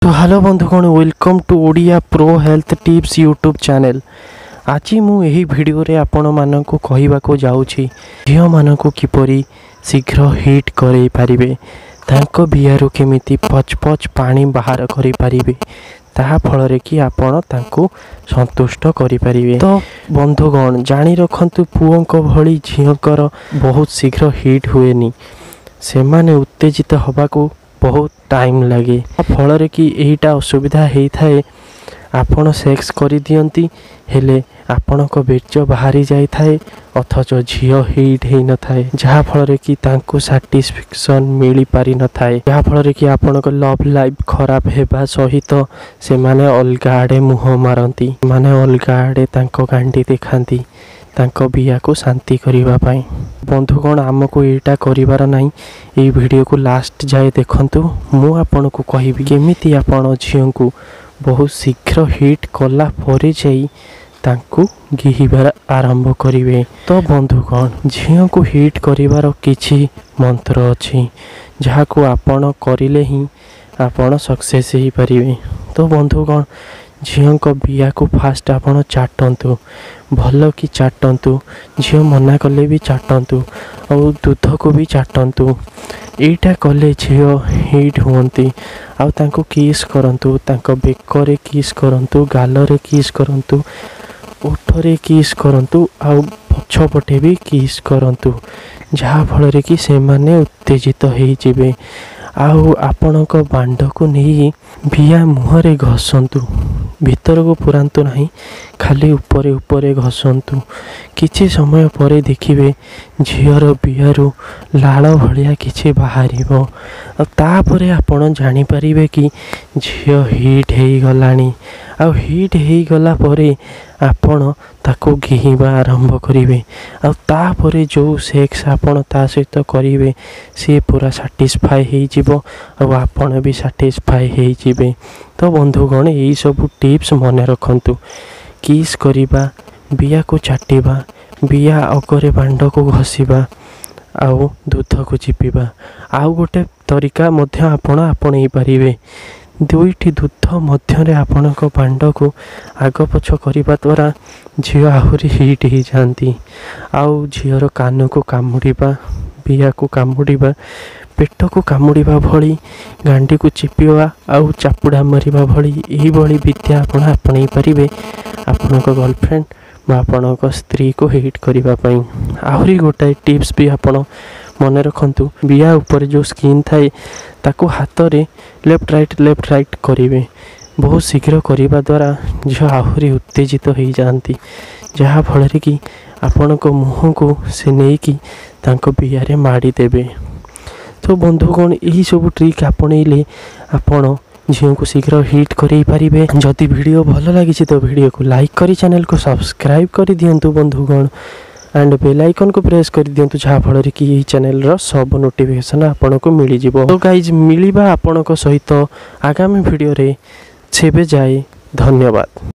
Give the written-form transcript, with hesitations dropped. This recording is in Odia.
ତ ହ୍ୟାଲୋ ବନ୍ଧୁଗଣ, welcome to Odia Pro Health Tips YouTube channel। ଆଜି ମୁଁ ଏହି ଭିଡ଼ିଓରେ ଆପଣମାନଙ୍କୁ କହିବାକୁ ଯାଉଛି, ଝିଅମାନଙ୍କୁ କିପରି ଶୀଘ୍ର ହିଟ୍ କରେଇ ପାରିବେ, ତାଙ୍କ ବିଆରୁ କେମିତି ପଚ୍ ପଚ୍ ପାଣି ବାହାର କରିପାରିବେ, ତାହା ଫଳରେ କି ଆପଣ ତାଙ୍କୁ ସନ୍ତୁଷ୍ଟ କରିପାରିବେ। ତ ବନ୍ଧୁଗଣ, ଜାଣି ରଖନ୍ତୁ, ପୁଅଙ୍କ ଭଳି ଝିଅଙ୍କର ବହୁତ ଶୀଘ୍ର ହିଟ୍ ହୁଏନି। ସେମାନେ ଉତ୍ତେଜିତ ହେବାକୁ ବହୁତ ଟାଇମ୍ ଲାଗେ। ଫଳରେ କି ଏଇଟା ଅସୁବିଧା ହେଇଥାଏ, ଆପଣ ସେକ୍ସ କରିଦିଅନ୍ତି, ହେଲେ ଆପଣଙ୍କ ବୀର୍ଯ୍ୟ ବାହାରି ଯାଇଥାଏ, ଅଥଚ ଝିଅ ହିଟ୍ ହେଇନଥାଏ, ଯାହାଫଳରେ କି ତାଙ୍କୁ ସାଟିସ୍ଫାକ୍ସନ୍ ମିଳିପାରିନଥାଏ, ଯାହାଫଳରେ କି ଆପଣଙ୍କ ଲଭ୍ ଲାଇଫ୍ ଖରାପ ହେବା ସହିତ ସେମାନେ ଅଲଗା ଆଡ଼େ ମୁହଁ ମାରନ୍ତି, ମାନେ ଅଲଗା ଆଡ଼େ ତାଙ୍କ ଗାଣ୍ଡି ଦେଖାନ୍ତି ତାଙ୍କ ବିଆକୁ ଶାନ୍ତି କରିବା ପାଇଁ। ବନ୍ଧୁଗଣ, ଆମକୁ ଏଇଟା କରିବାର ନାହିଁ। ଏଇ ଭିଡ଼ିଓକୁ ଲାଷ୍ଟ ଯାଏ ଦେଖନ୍ତୁ। ମୁଁ ଆପଣଙ୍କୁ କହିବି କେମିତି ଆପଣ ଝିଅଙ୍କୁ ବହୁତ ଶୀଘ୍ର ହିଟ୍ କଲା ପରେ ଯାଇ ତାଙ୍କୁ ଗିହିବାର ଆରମ୍ଭ କରିବେ। ତ ବନ୍ଧୁଗଣ, ଝିଅଙ୍କୁ ହିଟ୍ କରିବାର କିଛି ମନ୍ତ୍ର ଅଛି, ଯାହାକୁ ଆପଣ କରିଲେ ହିଁ ଆପଣ ସକ୍ସେସ୍ ହେଇପାରିବେ। ତ ବନ୍ଧୁଗଣ, ଝିଅଙ୍କ ବିଆକୁ ଫାଷ୍ଟ ଆପଣ ଚାଟନ୍ତୁ, ଭଲ କି ଚାଟନ୍ତୁ। ଝିଅ ମନା କଲେ ବି ଚାଟନ୍ତୁ, ଆଉ ଦୁଧକୁ ବି ଚାଟନ୍ତୁ। ଏଇଟା କଲେ ଝିଅ ହିଟ୍ ହୁଅନ୍ତି। ଆଉ ତାଙ୍କୁ କିସ୍ କରନ୍ତୁ। ତାଙ୍କ ବେକରେ କିସ୍ କରନ୍ତୁ, ଗାଲରେ କିସ୍ କରନ୍ତୁ, ଓଠରେ କିସ୍ କରନ୍ତୁ, ଆଉ ପଛପଟେ ବି କିସ୍ କରନ୍ତୁ, ଯାହାଫଳରେ କି ସେମାନେ ଉତ୍ତେଜିତ ହେଇଯିବେ। ଆଉ ଆପଣଙ୍କ ବାଣ୍ଡକୁ ନେଇ ବିଆ ମୁହଁରେ ଘଷନ୍ତୁ। ଭିତରକୁ ପୁରାନ୍ତୁ ନାହିଁ, ଖାଲି ଉପରେ ଉପରେ ଘଷନ୍ତୁ। କିଛି ସମୟ ପରେ ଦେଖିବେ ଝିଅର ବିଆରୁ ଲାଳ ଭଳିଆ କିଛି ବାହାରିବ, ଆଉ ତାପରେ ଆପଣ ଜାଣିପାରିବେ କି ଝିଅ ହିଟ୍ ହେଇଗଲାଣି। ଆଉ ହିଟ୍ ହେଇଗଲା ପରେ ଆପଣ ତାକୁ ଗେହିବା ଆରମ୍ଭ କରିବେ, ଆଉ ତାପରେ ଯେଉଁ ସେକ୍ସ ଆପଣ ତା ସହିତ କରିବେ, ସିଏ ପୁରା ସାଟିସ୍ଫାଏ ହେଇଯିବ, ଆଉ ଆପଣ ବି ସାଟିସ୍ଫାଏ ହେଇଯିବେ। ତ ବନ୍ଧୁଗଣ, ଏଇସବୁ ଟିପ୍ସ ମନେ ରଖନ୍ତୁ: କିସ୍ କରିବା, ବିଆକୁ ଚାଟିବା, ବିଆ ଅଗରେ ବାଣ୍ଡକୁ ଘଷିବା, ଆଉ ଦୁଧକୁ ଚିପିବା। ଆଉ ଗୋଟେ ତରିକା ମଧ୍ୟ ଆପଣ ଆପଣେଇ ପାରିବେ। ଦୁଇଟି ଦୁଧ ମଧ୍ୟରେ ଆପଣଙ୍କ ବାଣ୍ଡକୁ ଆଗ ପଛ କରିବା ଦ୍ୱାରା ଝିଅ ଆହୁରି ହିଟ୍ ହେଇଯାଆନ୍ତି। ଆଉ ଝିଅର କାନକୁ କାମୁଡ଼ିବା, ବିଆକୁ କାମୁଡ଼ିବା, ପେଟକୁ କାମୁଡ଼ିବା ଭଳି, ଗାଣ୍ଡିକୁ ଚିପିବା ଆଉ ଚାପୁଡ଼ା ମାରିବା ଭଳି, ଏଇଭଳି ବିଦ୍ୟା ଆପଣ ଆପଣେଇ ପାରିବେ ଆପଣଙ୍କ ଗର୍ଲଫ୍ରେଣ୍ଡ ବା ଆପଣଙ୍କ ସ୍ତ୍ରୀକୁ ହିଟ୍ କରିବା ପାଇଁ। ଆହୁରି ଗୋଟାଏ ଟିପ୍ସ ବି ଆପଣ ମନେ ରଖନ୍ତୁ। ବିଆ ଉପରେ ଯେଉଁ ସ୍କିନ୍ ଥାଏ, ତାକୁ ହାତରେ ଲେଫ୍ଟ ରାଇଟ୍ ଲେଫ୍ଟ ରାଇଟ୍ କରିବେ। ବହୁତ ଶୀଘ୍ର କରିବା ଦ୍ୱାରା ଝିଅ ଆହୁରି ଉତ୍ତେଜିତ ହେଇଯାଆନ୍ତି, ଯାହାଫଳରେ କି ଆପଣଙ୍କ ମୁହଁକୁ ସେ ନେଇକି ତାଙ୍କ ବିଆରେ ମାଡ଼ିଦେବେ। ତ ବନ୍ଧୁଗଣ, ଏହିସବୁ ଟ୍ରିକ୍ ଆପଣେଇଲେ ଆପଣ ଝିଅଙ୍କୁ ଶୀଘ୍ର ହିଟ୍ କରେଇ ପାରିବେ। ଯଦି ଭିଡ଼ିଓ ଭଲ ଲାଗିଛି, ତ ଭିଡ଼ିଓକୁ ଲାଇକ୍ କରି ଚ୍ୟାନେଲକୁ ସବସ୍କ୍ରାଇବ୍ କରିଦିଅନ୍ତୁ ବନ୍ଧୁଗଣ, ଆଣ୍ଡ ବେଲ୍ ଆଇକନ୍କୁ ପ୍ରେସ୍ କରିଦିଅନ୍ତୁ, ଯାହାଫଳରେ କି ଏହି ଚ୍ୟାନେଲର ସବୁ ନୋଟିଫିକେସନ୍ ଆପଣଙ୍କୁ ମିଳିଯିବ। ତ ଗାଇଜ୍, ମିଳିବା ଆପଣଙ୍କ ସହିତ ଆଗାମୀ ଭିଡ଼ିଓରେ। ସେବେ ଯାଏ ଧନ୍ୟବାଦ।